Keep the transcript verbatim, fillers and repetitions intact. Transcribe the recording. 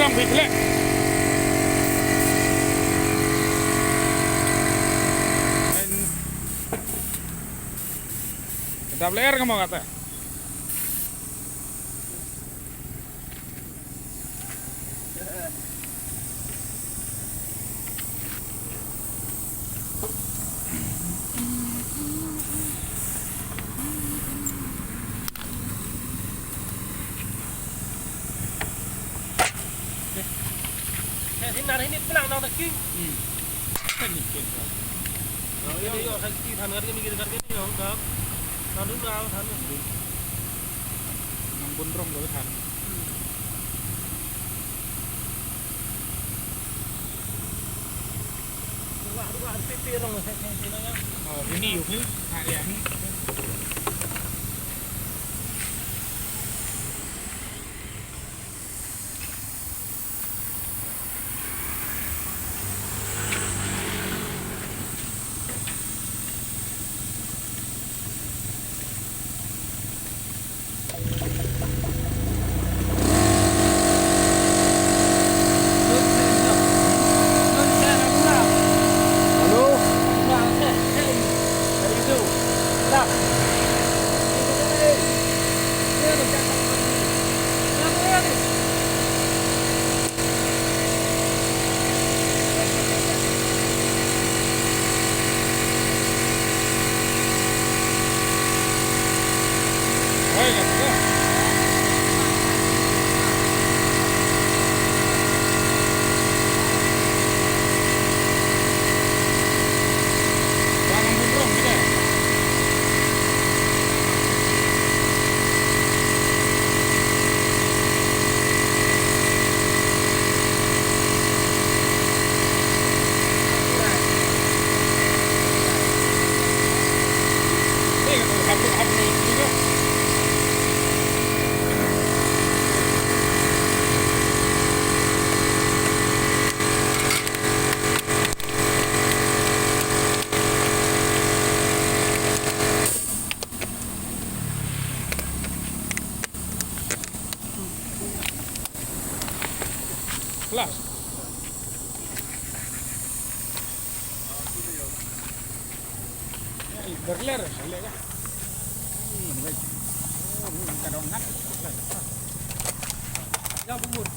Dang phi khleh. Dap leher ka mo kata. Hin nar hin i plang nang ta ki. Hmm. Kan ni ken ka. Yo, yo, yo, kan ki than kan ni, kan ni, yo, ka. Than dum na, than dum. Nang bun rong ka than. Hmm. Ruah, ruah, pi, pi, rong, se, se, se, na, ya. Oh, ini, yuk, ni. Ha, ya, ni. Kelas. Berler, berler. Ka dong ngat. Ya, bubur.